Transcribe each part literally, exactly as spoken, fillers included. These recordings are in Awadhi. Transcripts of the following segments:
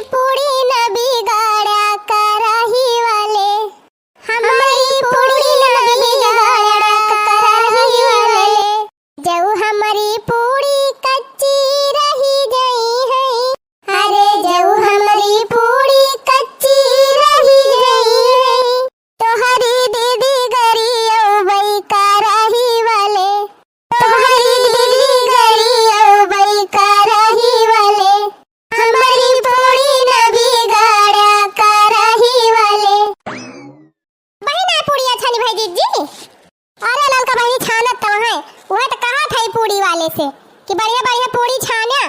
पूड़ी न बिगाड़ा करही वाले, हमरी पूड़ी न बिगाड़ा करही वाले। जऊ हमरी पूड़ी कच्ची रही गई है, अरे जऊ हमरी पूड़ी कच्ची रही गई है, तोहरी दीदी गरियऊ बई करही वाले, तोहरी दीदी गरियऊ बई करही वाले, हमरी पूड़ी न बिगाड़ा करही वाले। बहिना पूड़िया छानी भाई जीजी। अरे ललका बहिनी छानत त है, उहे त कहा था ई पूड़ी वाले से कि बढ़िया बढ़िया पूड़ी छान्या।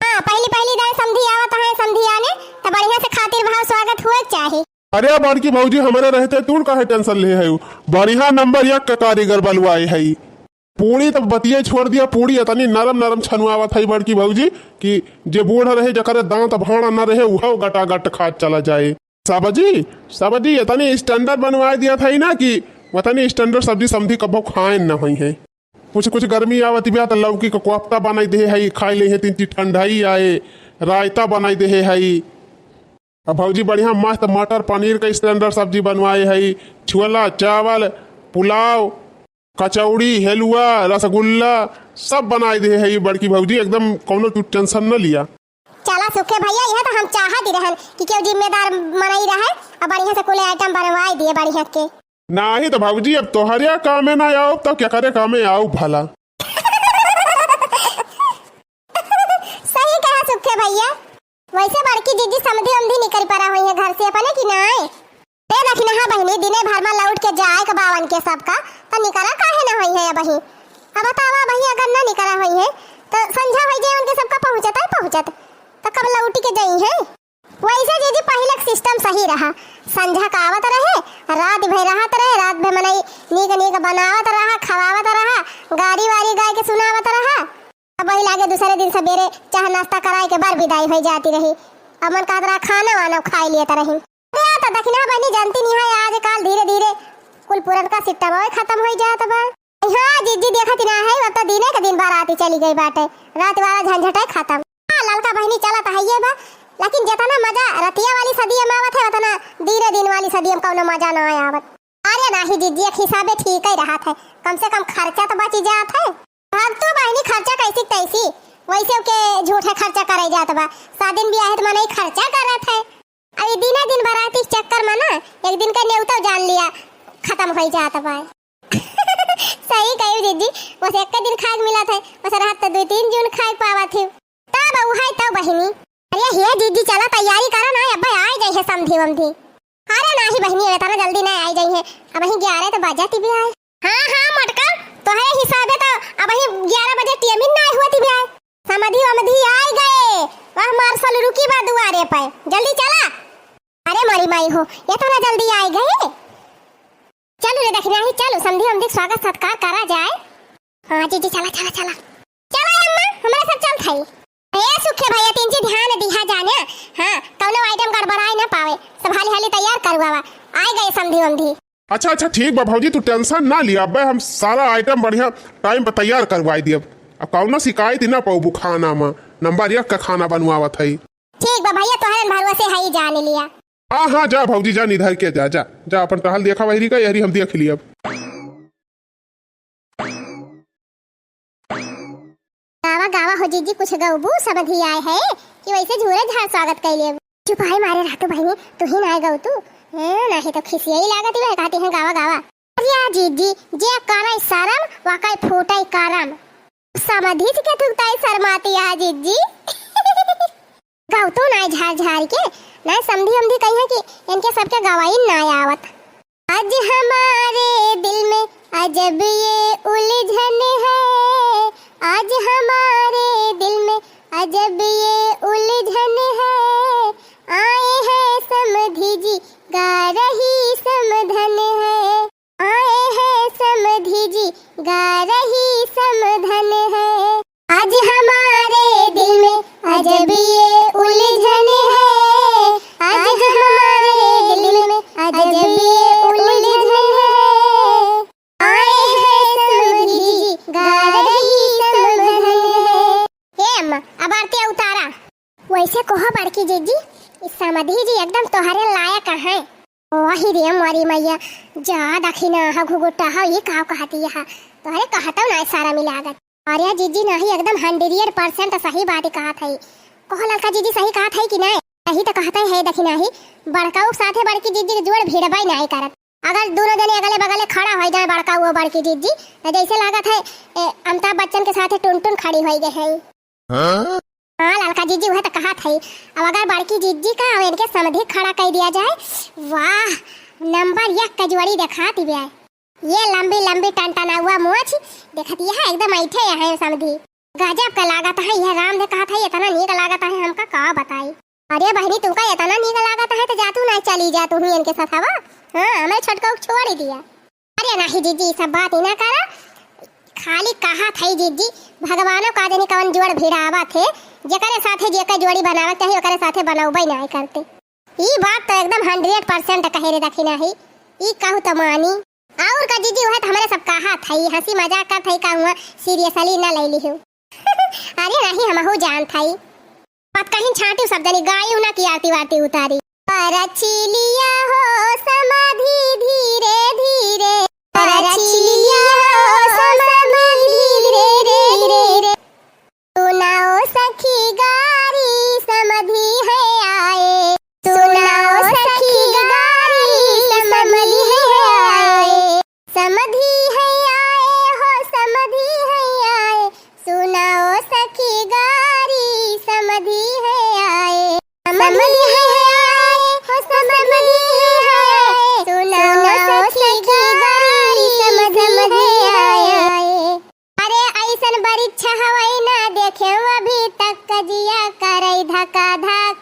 हाँ, पहली पहली दाई समधी आवत है, समधी आने त बढ़िया से खातिर भाव स्वागत हुए के चाही। अरे बड़की भौजी, हमरे रहते तू काहे tension ले है? बढ़िया नंबर एक के कारीगर बलवाए है। पूड़ी त बतिये छोड़ दिया, पूड़ी इतनी नरम नरम छनुआवत है बड़की भौजी कि जे बूढ़ रहे, जकरे दांत भाड़ा न रहे, उहो गटागट खात चला जाए। सब्जी, सब्जी इतनी standard बनवाए दिया था ना कि उतनी standard सब्जी समधी कबो खाए न होई है। कुछ कुछ गर्मी आवत बिया त लौकी के कोफ्ता बनाई दे है, खाई ले है, तीन चीज ठंडाई आए, रायता बनाई दे है। अब भौजी बढ़िया मस्त मटर पनीर के standard सब्जी बनवाए है, छोला चावल, पुलाव, कचौड़ी, हलवा, रसगुल्ला सब बनाए दे है बड़की भौजी, एकदम कौनो तू tension न लिया। चला सुखे भैया, यह तो हम चाहत ही रहन कि केहू जिम्मेदार मनई रहे और बढ़िया से कुल item बनवाए दिए बढ़िया के। नाही तो भौजी, अब तोहरे कामे ना आउब, तब केकरे कामे आउब भला? सही कहा सुखे भैया। वैसे बड़की जीजी समधी उमधी निकल पड़ा हुई है घर से अपने कि नाय? ए दखिनहा बहिनी, दिने भर में लौट के जाए के बावन के सबका, त निकरा काहे ना होई है अबही? अब बतावा, अबही अगर ना निकरा होई है, त संझा होई जाए उनके सबका पहुँचत है पहुँचत, त कब लौट के जाई है? वैसे जीजी, पहिले के system सही रहा, संझा का आवत रहे, रात भर रहत रहे, रात भर मनई नीक नीक बनावत रहा, खवावत रहा, गारी वारी गाय के सुनावत रहा। अब वही लागे दूसरे दिन सबेरे चाह नाश्ता कराए के बर विदाई होई जाती रही। अब मन कहत रहा खाना वाना खाए लिए त रही। अरे, तो दखिनहा बहिनी जानती नहीं है, आजकल धीरे धीरे कुल पुरनका system ओए खत्म होई जात बा। हाँ जीजी, देखत ना है, अब तो दिने के दिन बाराती चली गई बाटे, रात वाला झंझटे खत्म। हाँ ललका बहिनी, चलत है ये बा, लेकिन जितना मजा रतिया वाली सदिया में आवत है, उतना दिने दिन वाली सदिया में कौनो मजा ना आवत। अरे नाही जीजी, एक हिसाबे ठीक ही रहत है, कम से कम खर्चा तो बची जात है। भगतू बहिनी, खर्चा कैसी तैसी, वैसे के झूठे खर्चा करे जात बा। शादी ब्याह है तो मनई खर्चा करत है। अब ई दिने दिन बराती के चक्कर में ना एक दिन का नेवता जान लिया खत्म हो जात बा। सही कही जीजी, बस एक दिन खाए के मिलत है, बस रहत तो दो तीन जून खाए पावत है। तब उहाई तब बहिनी। अरे हे जीजी, चला तैयारी करा ना, अब आए जाई है समधी वमधी। अरे नाही बहिनी, इतना जल्दी ना आई जाई है, अबही ग्यारह तो बजत ही भी आए। हाँ हाँ मोटका, तोहरे हिसाबे तो अबही ग्यारह बजे टेमिन ना हुआ थी भी आए। समधी वमधी आई गए, वह मार्शल रुकी बा दुआरे पे, जल्दी चला। अरे मोरी माई हो, इतना जल्दी आई गए? चलो रे दखिनही, चलो समधी वमधी के स्वागत सत्कार करा जाए। हाँ जीजी, चला चला चला। चला अम्मा, हमरा सब चल थाई। ए सुखे भैया, तीन चीज ध्यान दिहा जाने। हाँ, कौनो item गड़बड़ाए ना पावे, सब हाली हाली तैयार करवावा। आए गए समधी वमधी। अच्छा अच्छा ठीक बा भौजी, तू tension ना लिया, अबे हम सारा item बढ़िया time पर तैयार करवाई दियब। अब कौनो शिकायत ही ना पाउबू खाना में, नंबर एक का खाना बनवावत है। ठीक बा भैया, तोहरन भरोसे है ही जान लिया। हाँ हाँ, जा भौजी जा, निधर के जा, जा जा, अपन टहल देखा वहरी का, यहरी हम देख लियब। गावा गावा हो जीजी, कुछ गौबू समधी आए है कि वैसे झूरे झार स्वागत कैले? चुपाई मारे रहतू बहिनी, तू ही ना गौ तू। हाँ, नाही तो खिसियाई लागत ही वह कहती हैं गावा गावा। अरे जीजी, जे करे शरम, वाकई फूटे करम। समधी जी के थुकताई शर्माती आ जीजी। गौ तू ना झार झार के, ना समधी उमधी कही है कि इनके सबके गवाई ना आवत। आज हमारे दिल में अजब ये उलझन है, आज हमारे दिल में अजब ये उलझन है, आए हैं समधी जी गा रही समधन है, आए हैं समधी जी गा रही समधन है। आज हमारे दिल में अजब ये उलझन है, आज हमारे दिल में अजब ये उलझन है। आए हैं समधी जी गा रही समधन है। ए अम्मा, अब आरती उतारा। वैसे कहो बड़की जीजी, ई समधी जी एकदम तोहरे लायक हैं। वही रे मोरी मैया, जा दखिना हा घुघुटा हा, ई का कहती है? तोहरे कहतौ ना सारा मिलागत। अरे जीजी नाही, एकदम hundred percent सही बात कहत है। कहो ललका जीजी सही कहत है कि नहीं? सही तो कहत है दखिना ही, बड़काऊ साथे बड़की जीजी के जोड़ भिड़बै नहीं करत। अगर दोनों जने अगले बगले खड़ा होइ जाए बड़काऊ और बड़की जीजी, तो जैसे लागत है, ए, अमिताभ बच्चन के साथे टुनटुन खड़ी होइ गए हैं। हाँ? हाँ, ललका जीजी, वह तो कहत है। अब अगर बड़की जीजी का और इनके समधी खड़ा कर दिया जाए, वाह, नंबर एक का जोड़ी देखात बा। ये लंबी लंबी टनटनाउआ मोछ देखत यह एकदम ऐठे यहाँ समधी। गजब का लागत है, यह राम दे कहत है, इतना नीक लागत है, हमका का बताई। अरे बहिनी, तुमका इतना नीक लागत है तो जा तू ना चली जा तू ही इनके साथ हवा। हाँ, हमें छोटका छोड़ ही दिया। अरे नाही जीजी, ई सब बात ही ना करा। खाली कहत है जीजी, भगवानो का जानी कवन जोड़ भिड़ावत है, जेकरे साथे जेकर जोड़ी बनावे के चाही, ओकरे साथे बनौबे नाय करते। ई बात तो एकदम hundred percent कहे रे दखिना ही, ई कहू तो मानी। और का जीजी, वह तो हमरे सब कहत है, हंसी मजाक करत है, का हुआ seriously ना ले लिहू। अरे नाही, हमहू जानत है। पत कहीं छाटी सब जनी गाई उना की आरती वारती उतारी। परछिलिया हो समधी धीरे धीरे, परछिलिया हो समधी धीरे धीरे। सुनाओ सखी गारी समधी है आए, सुनाओ सखी गारी समधी है आए। समधी है आए हो समधी है आए, सुनाओ सखी गारी समधी है आए। समधी है आए हो समधी है आए, सुनाओ सखी गारी समधी है आए। अरे ऐसन बरिछा हवै ना देखे अभी तक, जिया करै धका धक।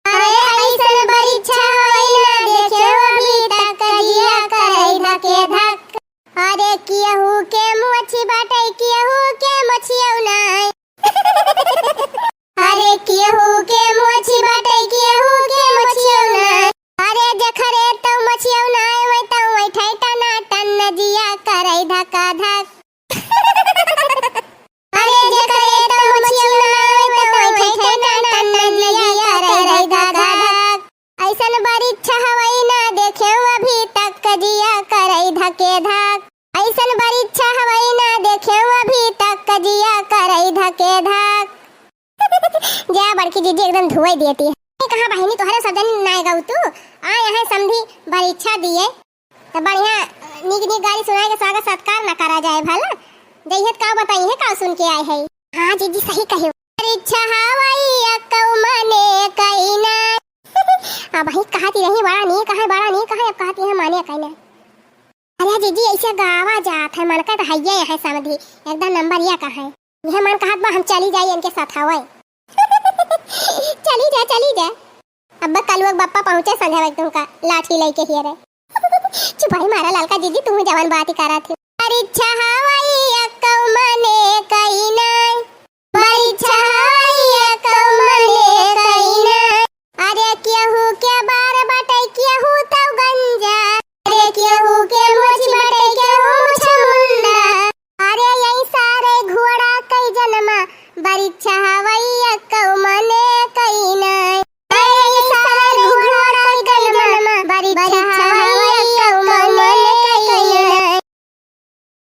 अरे ऐसन बरिछा हवै ना देखे अभी तक, जिया करै धके धक। अरे केहू के मोछी बाटै, केहू के मोछियौ नाय। अरे केहू के मोछी बाटै, केहू के मोछियौ नाय। अरे जखरे तौ मोछियौ नाय, वै तौ वै ठैठा ना टन, जिया करै धका धक। अरे जेकरे तो मछियो ना आवे तो ठे ठे टन टन जिया करे धक धक। ऐसन बरिछा हवै ना देखे अभी तक जिया करे धके धक। ऐसन बरिछा हवै ना देखे अभी तक जिया करे धके धक। जा बड़की जीजी एकदम धुआई देती है। ए, कहाँ बहिनी तोहरे सब जन नाय गऊ तू? आ यहाँ समधी बरिछा दिए। तो बढ़िया नीक नीक गारी सुनाए के स्वागत सत्कार न करा जाए भला। जइहत का बताई है का सुन के आए है। हाँ जीजी सही कहे। परीक्षा हवाई अकौ मने कई ना। अब ही कहती रही बड़ा नीक है, बड़ा नीक है, अब कहती है माने कई ना। अरे जीजी ऐसे गावा जात है, मन का तो हइये है समधी, एकदम नंबर एक है। यह मन कहत बा हम चली जाई इनके साथ हवाई। चली जा, चली जा। अब कलुआ के बप्पा पहुँचे संझा वक्त तुमका लाठी लेके हियरे। चुपाई मारा ललका जीजी, तुम जवन बात ही करा थे। परीक्षा हवाई अकौ मने कई नाय। परीक्षा हवाई अकौ मने कई नाय। अरे केहू के बार बाटे, केहू तौ गंजा। अरे केहू के मोछ बाटे, केहू मोछ मुंडा। अरे यही सारे घोड़ा कई जन्मा, बरिछा